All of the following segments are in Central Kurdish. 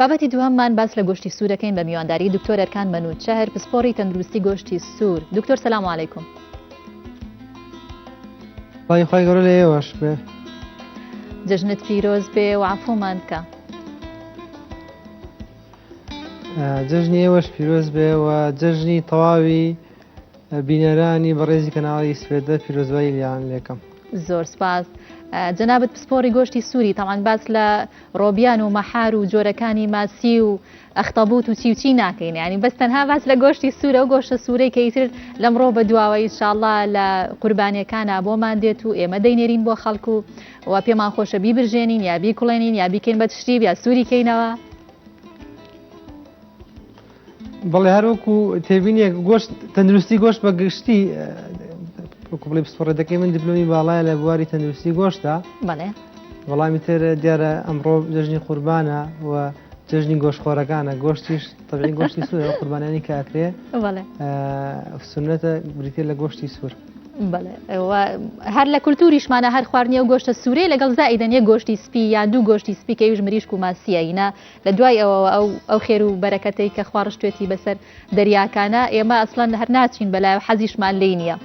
بابەتی دووهەممان باس لە گۆشتی سوور دەکەین بە میوانداری دکتۆر ئەرکان مەنوچەهر پسپۆڕی تەندروستی گۆشتی سوور. دکتۆر سلام علیکم. سڵاوی خوای گەورە لە ئێوەش بێ. جەژنت پیرۆز بێ و عەفومان بکە. جەژنی ئێوەش پیرۆز بێ و جەژنی تەواوی بینەرانی بەڕێزی کەناڵی سوێدە پیرۆزبایی لیان لێکەم. زۆر سپاس. جەنابت پسپۆڕی گۆشتی سووری تاوان باس لە ڕۆبیان و مەحار و جۆرەکانی ماسی و ئەختەبوت و چی و چی ناکەین یانی بەس تەنها باس لە گۆشتی سوورە و گۆشتە سوورەی کە ئیتر لەمڕۆ بە دواوە ئینشاڵڵا لە قوربانیەکانا بۆمان دێت و ئێمە دەینێرین بۆ خەڵک و و پێمان خۆشە بیبرژێنین یا بیکوڵێنین یا بیکەین بە تشریب یا سووری کەینەوە. بەڵێ هەر وەکو تێبینێک گۆشت تەندروستی گۆشت بە گشتی وەکو بڵێ پسپۆڕی دەکەی من دیپلۆمی باڵایە لە بواری تەندروستی گۆشتە بەڵێ وەڵامی تر دیارە ئەمڕۆ جەژنی قوربانە و جەژنی گۆشتخۆرەکانە گۆشتیش تەبعی گۆشتی سوورە قوربانیانی کە ئەکرێ بەڵێ سوننەتە بریتیە لە گۆشتی سوور. بەڵێ هەر لە کولتوریشمانە هەر خواردنی ئەو گۆشتە سوورەیە لەگەڵ زائیدەن یەک گۆشتی سپی یان دوو گۆشتی سپی کە ئەویش مریشک و ماسییە ئینا لە دوای ئەوەوە ئەو ئەو خێر و بەرەکەتەی کە خوا ڕشتوێتی بەسەر دەریاکانە ئێمە ئەسڵەن هەر ناچین بەلای و حەزیشمان لێی نییە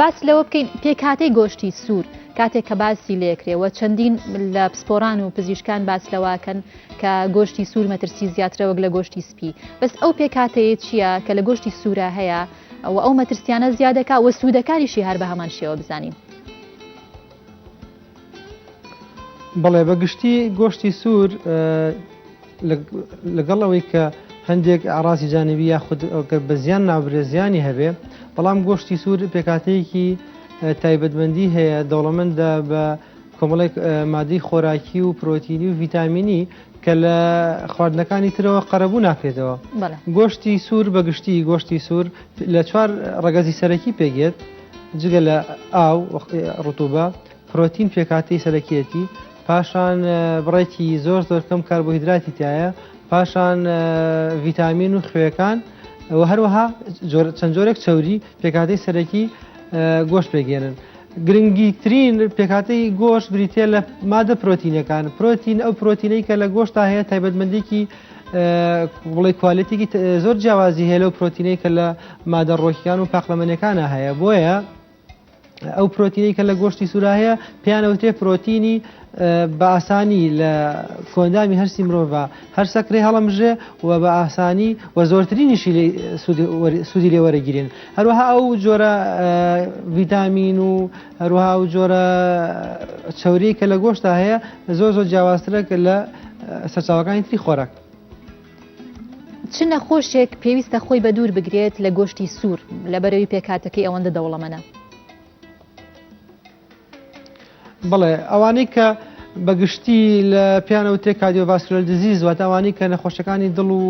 باس لەوە بکەین پێکهاتەی گۆشتی سوور کاتێک کە باسی لێکرێ و چەندین لە پسپۆران و پزیشکان باس لەواکەن کە گۆشتی سوور مەترسی زیاترە وەک لە گۆشتی سپی بەس ئەو پێکهاتەیە چییە کە لە گۆشتی سوورا هەیە و ئەو مەترسیانە زیادەکا و سوودەکانیشی هەر بە هەمان شێوە بزانین. بەڵێ بە گشتی گۆشتی سوور لەگەڵ ئەوەی کە هەندێک ئاڕازی جانبی یاخود بە زیان ناوبرێ زیانی هەبێ بەڵام گۆشتی سوور پێکاتەیەکی تایبەتمەندی هەیە دەوڵەمەندە بە کۆمەڵێک مادەی خۆراکی و پرۆتینی و ڤیتامینی کە لە خواردنەکانی ترەوە قەرەبوو ناکرێتەوە. گۆشتی سوور بە گشتی گۆشتی سوور لە چوار ڕەگەزی سەرەکی پێکدێت جگە لە ئاو ڕتوبە پرۆتین پێکهاتەی سەرەکیەتی، پاشان بڕێکی زۆر زۆر کەم کاربۆهیدراتی تایە، پاشان ڤیتامین و خوێکان و هەروەها چەند جۆرێک چەوری پێکهاتەی سەرەکی گۆشت پێکێنن. گرنگیترین پێکهاتەی گۆشت بریتە لە مادە پرۆتینەکان. پرۆتین ئەو پرۆتینەی کە لە گۆشتا هەیە تایبەتمەندێکی بڵێ کوالێتێکی زۆر جیاوازی هەیە لەو پرۆتینەی کە لە مادە ڕۆکیان و پاقلەمەنیەکانە هەیە بۆیە ئەو پرۆتینەی کە لە گۆشتی سوورا هەیە پێیان ئەوترێ پرۆتینی بە ئاسانی لە کۆندامی هەرسی مرۆڤ هەر سەکرەی هەڵەمژێ و بە ئاسانی و زۆرترینیشی سوودی لێ وەرەگیرێن هەروەها ئەو جۆرە ڤیتامین و هەروەها ئەو جۆرە چەوری کە لە گۆشتا هەیە زۆر زۆر جیاوازترە لە سەرچاوەکانی تری خۆراک. چ نەخۆشێک پێویستە خۆی بەدوور بگرێت لە گۆشتی سوور لەبەرئەوەی پێکهاتەکەی ئەوەندە دەوڵەمەنە؟ بەڵێ ئەوانەی کە بە گشتی لە پێیان ئەوترێ cardiovascular disease واتە ئەوانەی کە نەخۆشەکانی دڵ و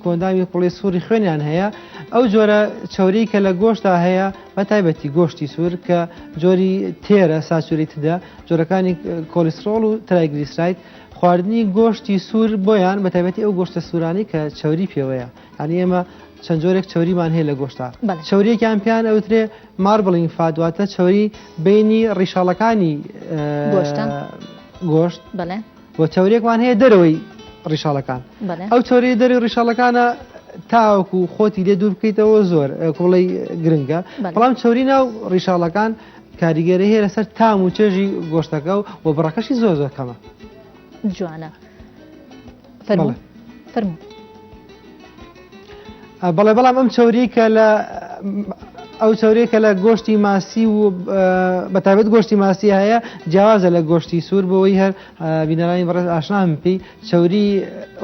کۆندامی قوڵی سووری خوێنیان هەیە ئەو جۆرە چەوری کە لە گۆشتا هەیە بە تایبەتی گۆشتی سوور کە جۆری تێرە saturated ە جۆرەکانی کۆلیسترۆڵ و triglyceride خواردنی گۆشتی سوور بۆیان بە تایبەتی ئەو گۆشتە سوورانەی کە چەوری پێوەیە یانی ئێمە چەند جۆرێک چەوریمان هەیە لە گۆشتا چەوریەکیان پێیان ئەوترێ marbling fat واتە چەوری بینی ڕیشاڵەکانی گۆشت و چەورێکمان هەیە دەرەوەی ڕیشاڵەکان ئەو چەوری دەری ڕیشاڵەکانە تاوەکو خۆتی لێ دوور بکەیتەوە زۆر کوڵی گرنگە بەڵام چەوری ناو ڕیشاڵەکان کاریگەری هەیە لەسەر تام و چێژی گۆشتەکە و بڕەکەشی زۆر زۆر کەمە. جوانە فەرموو فەرموو. بەڵێ بەڵام ئەم چەوری کە لە ئەو چەوری کە لە گۆشتی ماسی و بە تایبەت گۆشتی ماسی هەیە جیاوازە لە گۆشتی سوور بۆی هەر بینەرانی بەڕێز ئاشنان پێی چەوری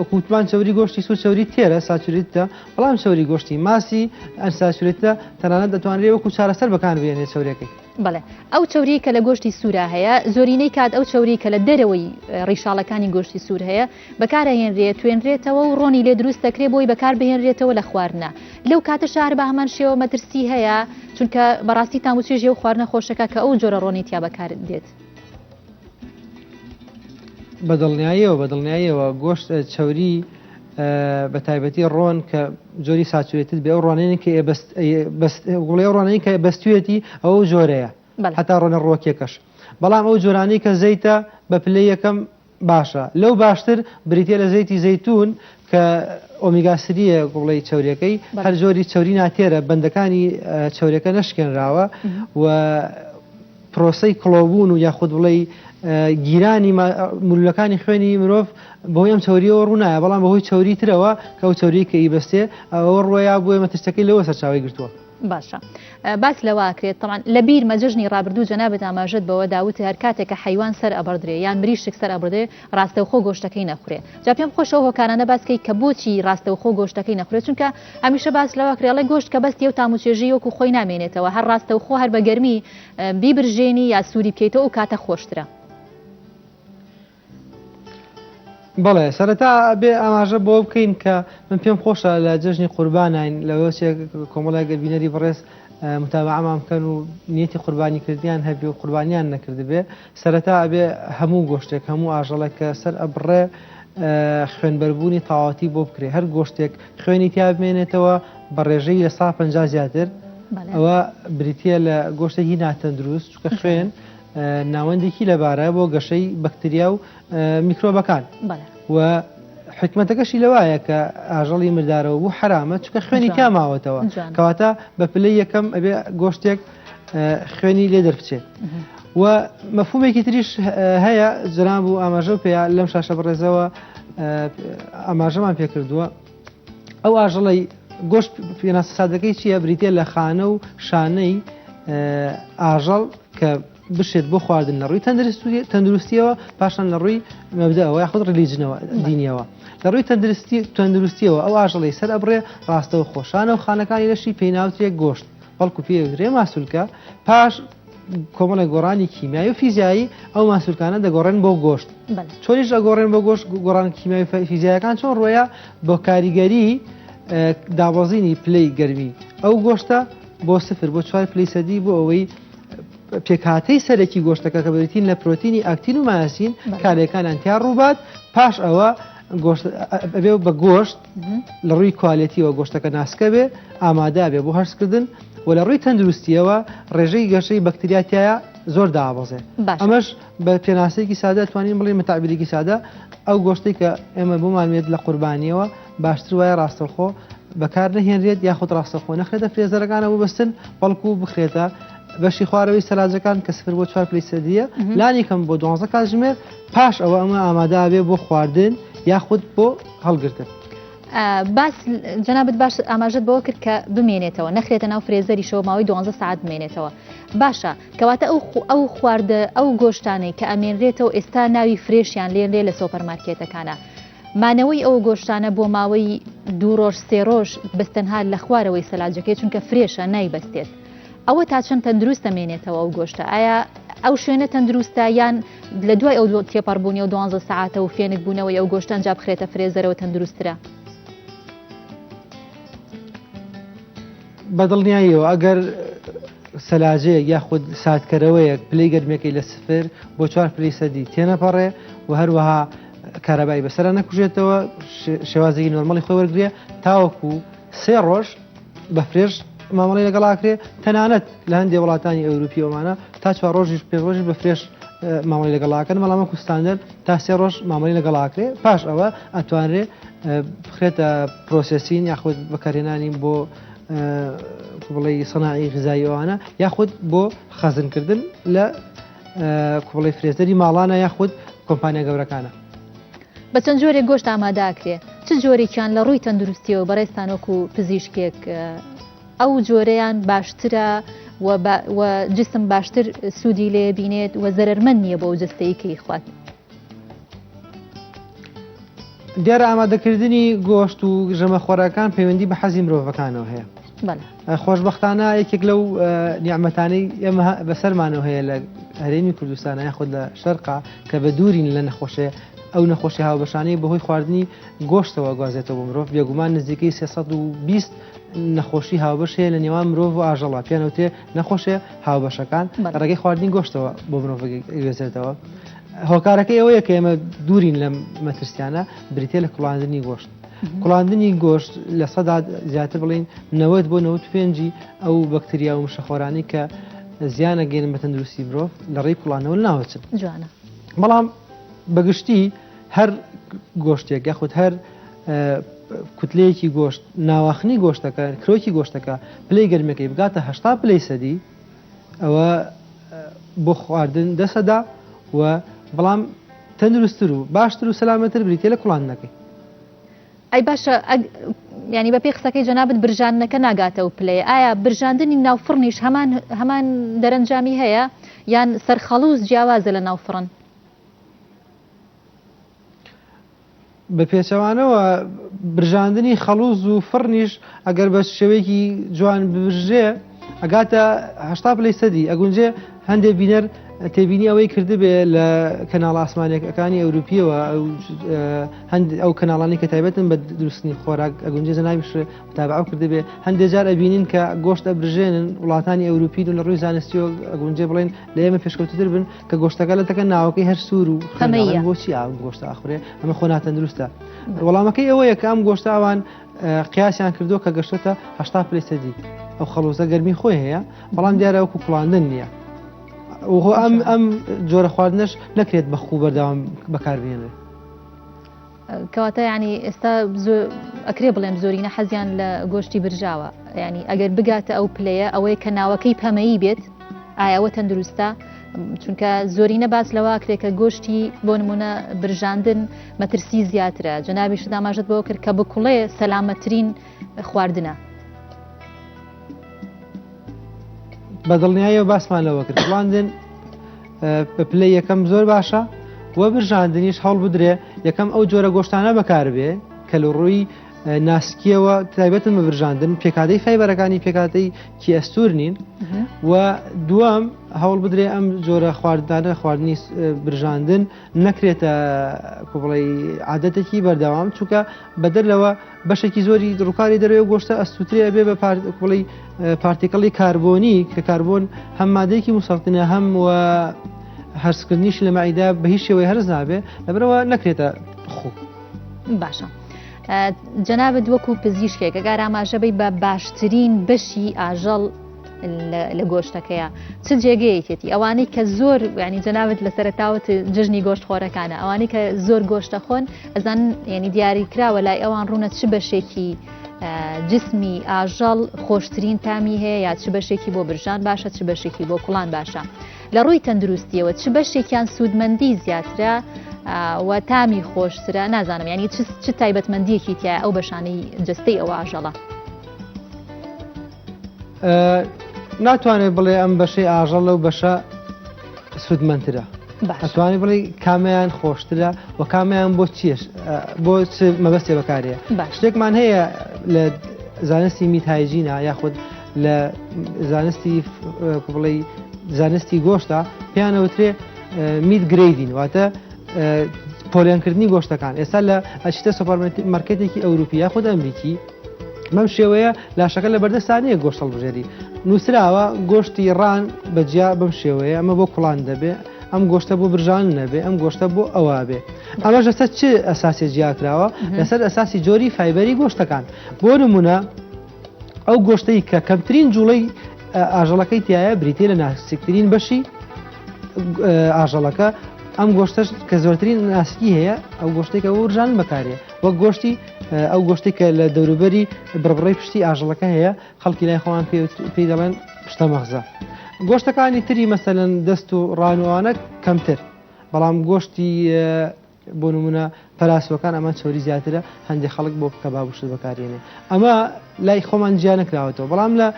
وەکوتمان چەوری گۆشتی سوور چەوری تێرە saturated ە بەڵام چەوری گۆشتی ماسی unsaturated ە تەنانەت دەتوانرێت وەکو چارەسەر بەکاربهێنرێت چەوریەکەی. بەڵێ ئەو چەوریەی کە لە گۆشتی سوورا هەیە زۆرینەی کات ئەو چەوریەی کە لە دەرەوەی ڕیشاڵەکانی گۆشتی سوور هەیە بەکارئەهێنرێت توێنرێتەوە و ڕۆنی لێ دروست دەکرێت بۆی بەکاربهێنرێتەوە لە خواردنا لەو کاتەشا هەر بە هەمان شێوە مەترسی هەیە چونکە بەڕاستی تام و چێژی ئەو خواردنە خۆشەکە کە ئەو جۆرە ڕۆنەی تیا بەکار دێت. بە دڵنیاییەوە بە دڵنیاییەوە گۆشت چەوری بە تایبەتی ڕۆن کە جۆری saturated بێ ئەو ڕۆنەی کە بەڵێ ئەو ڕۆنەی کە بەستویەتی ئەو جۆرەیە هەتا ڕۆنە ڕوەکیەکەش بەڵام ئەو جۆرانەی کە زەیتە بە پلەی یەکەم باشە لەو باشتر بریتیە لە زەیتی زەیتون کە ئۆمیگا سریە گوڵەی چەوریەکەی هەر جۆری چەوری ناتێرە بەندەکانی چەوریەکە نەشکێنراوە و پرۆسەی کڵۆبوون و یاخود بڵێی گیرانی مولولەکانی خوێنی مرۆڤ بەهۆی ئەم چەوریەوە ڕوونایە بەڵام بەهۆی چەوری ترەوە کە ئەو چەوری کە ئیبەستێ ئەوە ڕوەیا بۆیە مەترسیەکەی لەوە سەرچاوەی گرتووە. باشە باس لەوە ئەکرێت تەبعەن لە بیرمە جەژنی ڕابردوو جەنابت ئاماژەت بەوە دا وتت هەر کاتێک کە حەیوان سەر ئەبڕدرێ یان مریشک سەر ئەبڕدرێ ڕاستەوخۆ گۆشتەکەی نەخورێ جا پێم خۆشە ئەو هۆکارانە باس کەی کە بۆچی ڕاستەوخۆ گۆشتەکەی نەخورێ چونکە هەمیشە باس لەوە کرێ ئەڵێ گۆشت کە بەستی ئەو تام و چێژەی وەکو خۆی نامێنێتەوە هەر ڕاستەوخۆ هەر بە گەرمی بیبرژێنی یا سووری بکەیتەوە ئەو کاتە خۆشترە. بەڵێ سەرەتا ئەبێ ئاماژە بەوە بکەین کە من پێم خۆشە لە جەژنی قوربانین لەوە چێ کۆمەڵێک بینەری بەڕێز متابعەمان بکەن و نیەتی قوربانی کردیان هەبێ و قوربانیان نەکردبێ سەرەتا ئەبێ هەموو گۆشتێک هەموو ئاژەڵێک کە سەر ئەبڕێ خوێنبەربوونی تەواوەتی بۆ بکرێ هەر گۆشتێک خوێنی تیا بمێنێتەوە بە ڕێژەی 50% زیاتر ئەوە بریتە لە گۆشتێکی ناتەندروست چونکە خوێن ناوەندێکی لەبارە بۆ گەشەی بەکتریا و میکرۆبەکان و حکمەتەکەشی لەوایە کە ئاژەڵی مردارەوە بوو حرامە چکە خوێنی تیا ماوەتەوە کەواتە بە پلەی یەکەم ئەبێ گۆشتێک خوێنی لێ دەربچێت و مەفهومێکی تریش هەیە جەناب و ئاماژە پێ لەم شاشە بەڕێزەوە ئاماژەمان پێکردووە ئەو ئاژەڵی گۆشت پێناسە سادەکەی چییە بریتە لە خانە و شانەی ئاژەڵ کە بشێت بۆ خواردن لە ڕووی تەندروستیەوە پاشان لە ڕووی مەبدەوە یاخود religion ەوە دینیەوە لە ڕووی تەندروستی تەندروستیەوە ئەو ئاژەڵی سەر ئەبڕێ ڕاستەوە خۆشانە و خانەکانی لەشی پێی ناوترێ گۆشت بەڵکو پێ ماسولکە پاش کۆمەڵێک گۆڕانی کیمیایی و فیزیایی ئەو ماسولکانە دەگۆڕێن بۆ گۆشت چۆنیش ئەگۆڕێن بۆ گۆشت گۆڕان کیمیایی فیزیایەکان چۆن ڕۆیە بۆ کاریگەری دابەزینی پلەی گەرمی ئەو گۆشتە بۆ سفر بۆ چوار پلەی سەدی بۆ ئەوەی پێکهاتەی سەرەکی گۆشتەکە کە بریتین لە پرۆتینی ئاکتین و مایۆسین کارلێکانیان تیا ڕووبات پاش ئەوە گۆشت ئەبێ بە گۆشت لە ڕووی quality یەوە گۆشتەکە ناسکە بێ ئامادە بێ بۆ هەرسکردن و لە ڕووی تەندروستیەوە ڕێژەی گەشەی بەکتریا تایە زۆر دابەزێ ئەمەش بە پێناسەیەکی سادە توانین بڵێین بە تەعبیرێکی سادە ئەو گۆشتەی کە ئێمە بۆمان وێت لە قوربانیەوە باشتر وایە ڕاستەوخۆ بەکار نەهێنرێت یاخود ڕاستەوخۆ نەخرێتە freezer ەکانە بۆ بەستن بەڵکو بخرێتە بەشی خوارەوەی سەلاجەکان کە سفر بۆ چوار پلەی سەدیە لانی کەم بۆ دوانزە کاتژمێر پاش ئەوە ئەمە ئامادە بێ بۆ خواردن یاخود بۆ هەڵگرتن. باس جەنابت باش ئاماژەت بەوە کرد کە بمێنێتەوە نەخرێتە ناو freezer یشەوە ماوەی دوانزە سەعات بمێنێتەوە باشە کەواتە ئەو ئەو خواردە ئەو گۆشتانەی کە ئەمێنرێتەوە ئێستا ناوی fresh یان لێنرێ لە سۆپەر مارکێتەکانە مانەوەی ئەو گۆشتانە بۆ ماوەی دوو ڕۆژ سێ ڕۆژ بەس تەنها لە خوارەوەی سەلاجەکەی چونکە fresh ە نایبەستێت ئەوە تا چەند تەندروست دەمێنێتەوە ئەو گۆشتە ئایا ئەو شوێنە تەندروستە یان لە دوای ئەو تێپەڕبوونی ئەو دوانزە سەعاتە و فێنک بوونەوەی ئەو گۆشتە ئەنجا بخرێتە freezer ەوە تەندروستترە؟ بە دڵنیاییەوە ئەگەر سەلاجەیەک یاخود ساردکەرەوەیەک پلەی گەرمیەکەی لە سفر بۆ چوار پلەی سەدی تێنەپەڕێ و هەروەها کارەبای بەسەرا نەکوژێتەوە شێوازێکی normal ی خۆی وەرگێ تاوەکو سێ ڕۆژ بە fresh مامەڵەی لەگەڵ ئاکرێ تەنانەت لە هەندێک وڵاتانی ئەوروپی ئەوانە تا چوار ڕۆژیش پێ ڕۆژی بە fresh مامەڵی لەگەڵاکەن بەڵام وەکو ستاندەر تا سێ ڕۆژ مامەڵی لەگەڵ ئاکرێ پاش ئەوە ئەتوانرێ بخرێتە processing یاخود بەکارهێنانی بۆ بڵێ سەناعی غذایی ئەوانە یاخود بۆ خەزنکردن لە کوڵی freezer ی ماڵانە یاخود کۆمپانیا گەورەکانە. بە چەند جۆرێک گۆشت ئامادە ئەکرێ چ جۆرێکیان لە ڕووی تەندروستیەوە بەڕێزتان وەکو پزیشکێک ئەو جۆرەیان باشترە و جسم باشتر سوودی لێ بینێت و زەرەرمەند نییە بۆ ئەو جەستەی کە ئیخوات؟ دیارە ئامادەکردنی گۆشت و ژەمە خۆراکان پەیوەندی بە حەزی مرۆڤەکانەوە هەیە. خۆشبەختانە یەکێک لەو نیعمەتانەی ئێمە بەسەرمانەوە هەیە لە هەرێمی کوردستانە یاخود لە شەرقا کە بە دوورین لە نەخۆشێ ئەو نەخۆشی هاوبەشانەی بەهۆی خواردنی گۆشتەوە گوازێتەوە بۆ مرۆڤ بێگومان نزیکەی 320 نەخۆشی هاوبەش هەیە لە نێوان مرۆڤ و ئاژەڵە پێیان ئەوترێ نەخۆشیە هاوبەشەکان ڕێگەی خواردنی گۆشتەوە بۆ مرۆڤ گوێزێتەوە هۆکارەکەی ئەوەیە کە ئێمە دوورین لەم مەترسیانە بریتە لە کوڵاندنی گۆشت کوڵاندنی گۆشت لە سەدا زیاتر بڵین 90 بۆ 95 ئەو بەکتریا و مشەخۆرانی کە زیانە گەێنن بە تەندروستی مرۆڤ لە ڕێی کوڵانەوە ناوەچن جوانە بەڵام. بەگشتی هەر گۆشتێک یاخود هەر کوتلەیەکی گۆشت ناواخنی گۆشتەکە کرۆکی گۆشتەکە پلەی گەرمەکەی بگاتە هەشتا پلەی سەدی ئەوە بۆ خواردن دەسەدا و بەڵام تەندروستتر و باشتر و سەلامەتر بریتە لە کوڵاندنەکەی. ئەی باشە ئەگ یانی بەپێی قسەکەی جەنابت برژاندنەکە ناگاتە ئەو پلەیە ئایا برژاندنی ناو فڕنیش هەمان هەمان دەرەنجامی هەیە یان سەرخەڵوز جیاوازە لە ناو فڕن؟ بە پێچەوانەوە برژاندنی خەڵوز و فڕنیش ئەگەر بە شێوەیەکی جوان ببرژێ ئەگاتە هەشتا پلەی سەدی ئەگونجێ هەندێ بینەر تێبینی ئەوەی کردبێ لە کەناڵ ئاسمانەکانی ئەوروپیەوە ئەو کەناڵانی کە تایبەتن بە دروستنی خۆراک ئەگونجێ جەنابیش متابعە کردبێ هەندێک جار ئەبینین کە گۆشت ئەبرژێنن وڵاتانی ئەوروپی و لە ڕووی زانستیەوە ئەگونجێ بڵێن لە ئێمە پێشکەوتتر بن کە گۆشتەکە لە تەکە ناوەکەی هەر سوور و پەمەیە بۆچی ئەم گۆشتە ئەخورێ ئەمە خۆ ناتەندروستە وەڵامەکەی ئەوەیە کە ئەم گۆشتە ئەوان قیاسیان کردووە کە گەشتۆتە هەشتا پلەی سەدی ئەو خەڵوزە گەرمی خۆی هەیە بەڵام دیارە وەکو کوڵاندن نییە وهۆ ئەم ئەم جۆرە خواردنەش نەکرێت بە خوو بەردەوام بەکاربهێنرێت. کەواتە ینی ئێستا ئەکرێ بڵێم زۆرینە حەزیان لە گۆشتی برژاوە ینی ئەگەر بگاتە ئەو پلەیە ئەوەیە کە ناوەکەی پەمەیی بێت ئایا ئەوە تەندروستە چونکە زۆرینە باس لەوە ئەکرێ کە گۆشتی بۆ نمونە برژاندن مەترسی زیاترە جەنابیشت ئاماژەت بەوە کرد کە بکوڵێ سەلامەترین خواردنە. بە دڵنیاییەوە باسمان لەوە کرد کوڵاندن بە پلەی یەکەم زۆر باشە و برژاندنیش هەوڵ بدرێ یەکەم ئەو جۆرە گۆشتانە بەکاربێ کە لە ڕووی ناسکیەوە تایبەتن بە برژاندن پێکهاتەی فایبەرەکانی پێکهاتەی کی ئەستور نین و دووەم هەوڵ بدرێ ئەم جۆرە خواردنانە خواردنی برژاندن نەکرێتە کوبڵی عادەتێکی بەردەوام چونکە بەدەر لەوە بەشێکی زۆری ڕووکاری دەرەوەی گۆشتە ئەستوترێ ئەبێ بە کوڵی particle ی کاربۆنی کە کاربۆن هەم مادەیەکی مسەڵتنە هەم و هەرسکردنیش لە مەعیدە بە هیچ شێوەی هەرس نابێ لەبەرەوە نەکرێتە خو. باشە. جەنابت وەکو پزیشکێک ئەگەر ئاماژە بەی بە باشترین بەشی ئاژەڵ لە گۆشتەکەیە چ جێگەیەکێتی ئەوانەی کە زۆر ینی جەنابت لە سەرتاوت جژنی گۆشت خۆرەکانە ئەوانەی کە زۆر گۆشتە خۆن ئەزان ینی دیاری کراوە لای ئەوان ڕوونە چ بەشێکی جسمی ئاژەڵ خۆشترین تامی هەیە یا چ بەشێکی بۆ برژان باشە چ بەشێکی بۆ کوڵان باشە لە ڕووی تەندروستیەوە چ بەشێکیان سوودمەندی زیاترە و تامی خۆشترە نازانم ینی چ تایبەتمەندیەکی تیا ئەو بەشانەی جستەی ئەو ئاژەڵە ناتوانێت بڵێ ئەم بەشەی ئاژەڵ لەو بەشە سوودمەندترە ئەتوانێت بڵێ کامیان خۆشترە و کامیان بۆ چیش بۆ مەبەستێ بەکارەیە شتێکمان هەیە لە زانستی meat hygiene ا یاخود لە زانستی بڵێ زانستی گۆشتە پێیانەوترێ meat grading واتە پۆلێنکردنی گۆشتەکان ئێستا لە ئەچیتە سۆپەرمارکێتێکی ئەوروپی یاخود ئەمریکی بەم شێوەیە لاشەکە لە بەردەستا نییە گۆشت هەڵبژێری نووسراوە گۆشتی ڕان بەجیا بەم شێوەیە ئەمە بۆ کوڵان دەبێ ئەم گۆشتە بۆ برژان نەبێ ئەم گۆشتە بۆ ئەوە بێ ئەمەش لەسەر چ ئەساسی جیاکراوە لەسەر ئەساسی جۆری فایبەری گۆشتەکان بۆ نمونە ئەو گۆشتەی کە کەمترین جوڵەی ئاژەڵەکەی تایە بریتە لە ناسکترین بەشی ئاژەڵەکە ئەم گۆشتەش کە زۆرترین ناسکی هەیە ئەو گۆشتێکە ورژان بەکارێ وەک گۆشتی ئەو گۆشتی کە لە دەوروبەری بڕبڕەی پشتی ئاژەڵەکە هەیە خەڵکی لای خۆمان پێی دەڵێن پشتە مەغزە گۆشتەکانی تری مەسەلەن دەست و ڕانوانە کەمتر بەڵام گۆشتی بۆ نمونە پەراسوەکان ئەمە چۆری زیاترە هەندێک خەڵک بۆ کەباب و شت بەکارێنێ ئەمە لای خۆمان جیا نەکراوەتەوە بەڵام لە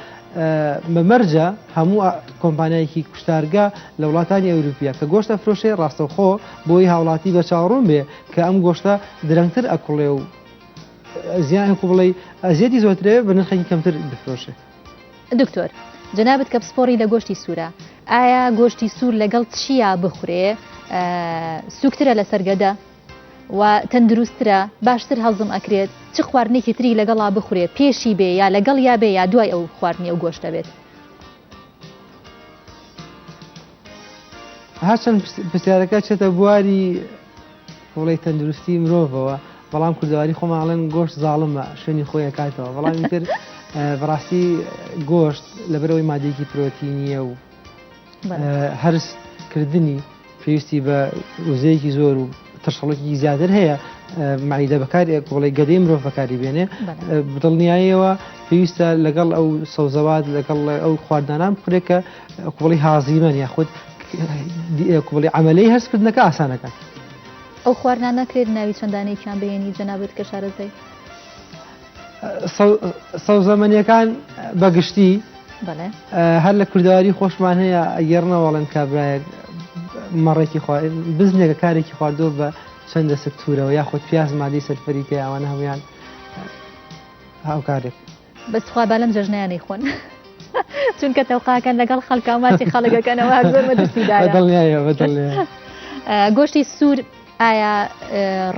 بەمەرجە هەموو کۆمپانیایەکی کوشتارگە لە وڵاتانی ئەوروپیە کە گۆشتە فرۆشێ ڕاستەوخۆ بۆی هاوڵاتی بە چاوەڕوون بێ کە ئەم گۆشتە درەنگتر ئەکوڵێ و زیان کو بڵێ ئەزیەتی زۆرترێ بە نرخێکی کەمتر بفرۆشێ. دکتۆر جەنابت کە پسپۆڕی لە گۆشتی سوورە ئایا گۆشتی سوور لەگەڵ چیا بخورێ سوکترە لەسەر گەدە و تەندروستترە باشتر هەزم ئەکرێت چ خواردنێکی تری لەگەڵا بخورێ پێشی بێ یا لەگەڵ یا بێ یا دوای ئەو خواردنی ئەو گۆشتە بێت؟ هەرچەند پرسیارەکە چێتە بواری بڵێ تەندروستی مرۆڤەوە بەڵام کوردەواری خۆمان ئەڵێن گۆشت زاڵمە شوێنی خۆی ئەکاتەوە بەڵام ئیتر بەڕاستی گۆشت لەبەرەوەی مادەیەکی پرۆتینیە و هەرس کردنی پێویستی بە وزەیەکی زۆر و ترشەڵۆکێکی زیاتر هەیە مەعیدە بەکاری بڵێ گەدەی مرۆڤ بەکاری بێنێ دڵنیاییەوە پێویستە لەگەڵ ئەو سەوزەوات لەگەڵ ئەو خواردنانان بخورێت کە کوڵی هازیمەن یاخود کوڵی عملەی هەرسکردنەکە ئاسانەکە. ئەو خواردنانە ناکرێت ناوی چەندانێکیان بهێنی جەنابت کە شارەزای؟ سەوزەمەنیەکان بەگشتی هەر لە کوردەواری خۆشمان هەیە ئەگەرنەوە ئەڵێن کابرایەک مەڕێکی بزنێکە کارێکی خواردووە بە چەند دەسک تورەوە یاخود پیاز مادەی سەلفەری تێ ئەوانە هەمویان هاوکارێک بەس خوا با لەم جەژنەیان نەیخۆن چونکە تەوقاکەن لەگەڵ خەڵکا و ماچی خەڵکەکەنەوە هەر زۆر مەترسیدارە دڵنیایە بەدڵنیایە گۆشتی سوور ئایا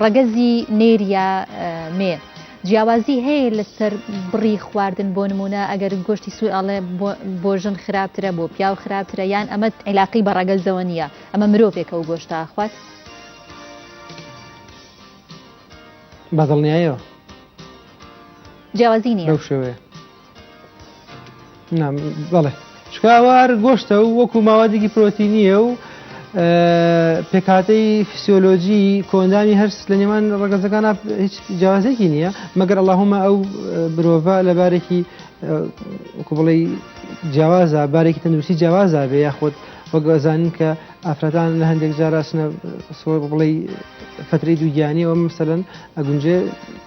ڕەگەزی نێر یا مێ جیاوازی هەیە لەسەر بڕی خواردن بۆ نمونە ئەگەر گۆشتی سوور ئەڵێ بۆ ژن خراپترە بۆ پیاو خراپترە یان ئەمە عیلاقی بە ڕەگەزەوە نییە ئەمە مرۆڤێکە و گۆشتە خوات بە دڵنیایەوە جیاوازی نییە بەو شێوەیە بەڵێ چونکە ئەوە هەر گۆشتە و وەکو ماوادێکی پرۆتینیە و پێکهاتەی فیسیۆلۆجی کۆندامی هەرس لە نێوان ڕەگەزەکانە هیچ جیاوازێکی نییە مەگەر اللهمە ئەو مرۆڤە لە بارێکی وەکو بڵێ جیاوازە بارێکی تەندروستی جیاوازە بێ یاخود وەک ئەزانین کە ئافرەتان لە هەندێک جار ئەچنە سۆر بڵێ فترەی دووگیانیەوە مەسەلەن ئەگونجێ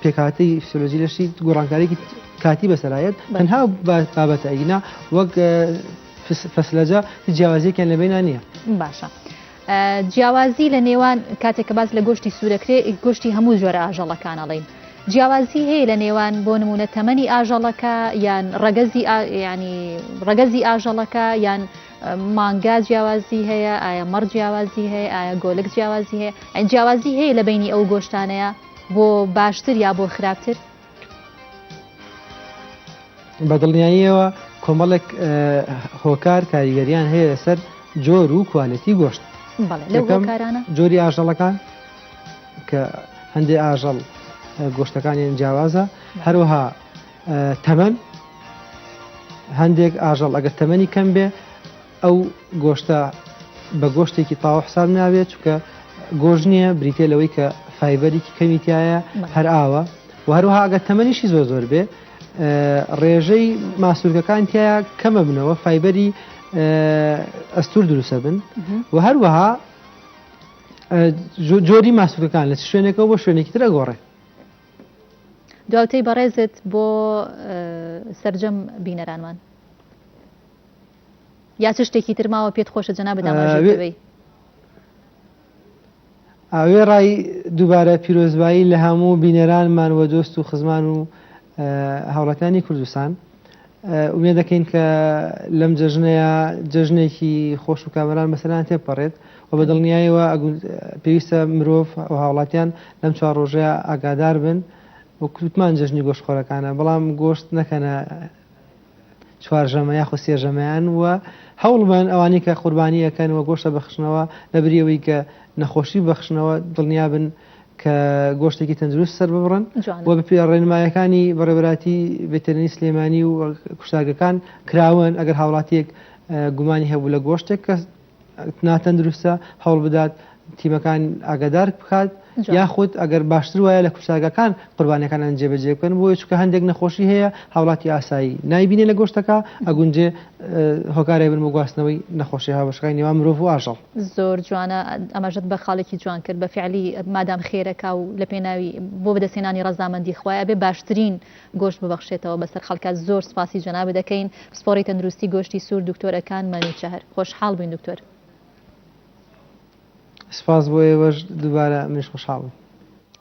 پێکهاتەی فیسیۆلۆجی لەشی گۆڕانکاریکی کاتی بەسەرایەت تەنها بابەتە ئەگینا وەک فەسلەجە هیچ جیاوازیەکیان لە بەینا نییە. باشە جیاوازی لە نێوان کاتێک کە باس لە گۆشتی سوورەکرێ گۆشتی هەموو جۆرە ئاژەڵەکان ئەڵێین جیاوازی هەیە لە نێوان بۆ نمونە تەمەنی ئاژەڵەکە یان ڕەگەزی ینی ڕەگەزی ئاژەڵەکە یان مانگا جیاوازی هەیە ئایا مەڕ جیاوازی هەیە ئایا گۆلک جیاوازی هەیە جیاوازی هەیە لە بینی ئەو گۆشتانەیە بۆ باشتر یا بۆ خراپتر؟ بە دڵنیاییەوە کۆمەڵێک هۆکار کاریگەریان هەیە لەسەر جۆر و کوالێتی گۆشت. یەکەم جۆری ئاژەڵەکان کە هەندێک ئاژەڵ گۆشتەکانیان جیاوازە هەروەها تەمەن هەندێک ئاژەڵ ئەگەر تەمەنی کەم بێ ئەو گۆشتە بە گۆشتێکی تاوە حساب نابێت چونکە گۆشت نییە بریتە لەوەی کە فایبەرێکی کەمی تایە هەر ئاوە و هەروەها ئەگەر تەمەنیشی زۆر زۆر بێ ڕێژەی ماسولکەکان تایە کەمە بنەوە فایبەری ئەستور دروستە بن و هەروەها جۆری ماسولکەکان لە شوێنێکەوە بۆ شوێنێکی تر ئەگۆڕێ. دواوتەی بەڕێزت بۆ سەرجەم بینەرانمان. یا چ شتێکی تر ماوە پێت خۆشە جەنابت ئاماژەی پێ بەی؟ وێڕای دووبارە پیرۆزبایی لە هەموو بینەرانمان و دۆست و خزمان و هاوڵاتیانی کوردستان ئومێد دەکەین کە لەم جەژنەیە جەژنێکی خۆش و کامەران بەسەران تێپەڕێت و بە دڵنیایەوە پێویستە مرۆڤ و هاوڵاتیان لەم چوار ڕۆژەیە ئاگادار بن وەک وتمان جەژنی گۆشتخۆرەکانە بەڵام گۆشت نەکەنە چوار ژەمە یاخود سێ ژەمەیان و هەوڵبەن ئەوانەی کە قوربانی ئەکەن و گۆشتە بەخشنەوە لەبری ئەوەی کە نەخۆشی ببەخشنەوە دڵنیابن کە گۆشتێکی تەندروست سەر ببڕن و بەپێ ڕێنمایەکانی بەڕێوەبەراتی ڤێتەرنی سلێمانی و کوشتارگەکان کراون ئەگەر هاوڵاتیەک گومانی هەبوو لە گۆشتێک کە ناتەندروستە هەوڵبدات تیمەکان ئاگادار بکات یاخود ئەگەر باشتر وایە لە کوشتارگەکان قوربانیەکانیان جێبەجێ بکەن بۆیە چونکە هەندێک نەخۆشی هەیە هاوڵاتی ئاسایی نایبینێ لە گۆشتەکە ئەگونجێ هۆکارێک بن بۆ گواستنەوەی نەخۆشی هاوبەشەکانی نێوان مرۆڤ و ئاژەڵ. زۆر جوانە ئاماژەت بە خاڵێکی جوان کرد بە فیعلی مادام خێرەکا و لە پێناوی بۆ بەدەستهێنانی ڕەزامەندی خوایە ئەبێ باشترین گۆشت ببەخشێتەوە بەسەر خەڵکا زۆر سوپاسی جەنابت دەکەین پسپۆڕی تەندروستی گۆشتی سوور دکتۆر ئەکان مەنوچەهر خۆشحاڵ بووین دکتۆر. سپاس بۆ ئێوەش دووبارە منیش خۆشحاڵم.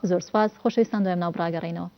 زۆر سوپاس خۆشەویستان دوایم ناو بڕاگەڕێینەوە.